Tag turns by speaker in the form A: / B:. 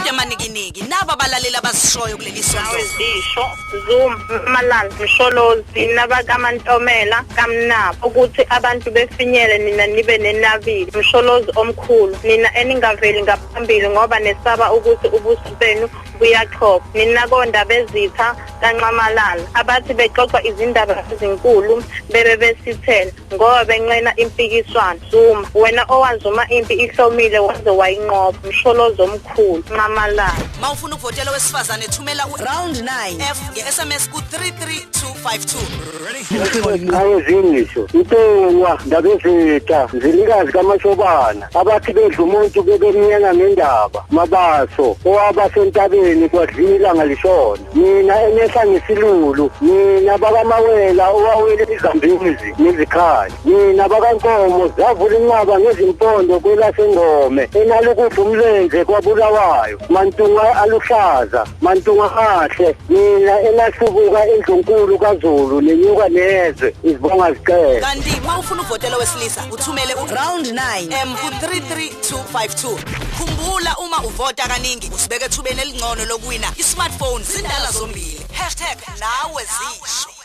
A: Amakomidi amanikiniki naba abalaleli abasishoyo kuleli sonto.
B: Zisho Zoom Malala Msholozi nabakaMantomela kaMnabo ukuthi abantu befinyele nina nibe nenabile. Msholozi omkhulu, nina eningaveli ngaphambili ngoba nesaba ukuthi ubuso benu buyachopha. Nina kondaba ezitha kaNxamalala abathi bexoxa izindaba ezinkulu bebe besithela ngoba benqena impikiswano. Zuma, wena owazuma impi ihlomile waze wayinqoba. Msholozi omkhulu, Nxamalala.
A: Mawufuna ukuvotela wesifazane, thumela u-round 9 F nge-SMS ku-33252.
C: Ayezingisho intengwa ndabezitha nzilikazi kaMashobana abathi bedla umuntu bebemnyenga ngendaba. Mabaso owabasentabeni kwadliwa ilanga lishona. Mina enehla ngesilulu, mina bakaMawela owawele izambizi nezikhali, mina bakaNkomo zavula inqaba ngezimpondo kwelasengome enalukudla umlenze kwabulawayo. Mantunga aluhlaza, mantunga ahle, mina enahlubuka endlunkulu kaZulu nenyuka nezwe izibonga zicela.
A: Kanti mawufuna ukuvotela wesilisa, uthumele u-round 9 M ku-33252. Khumbula, uma uvota kaningi usibeke ethubeni elingcono lokuwina i-smartphone zindala zombili. #NaweZisho.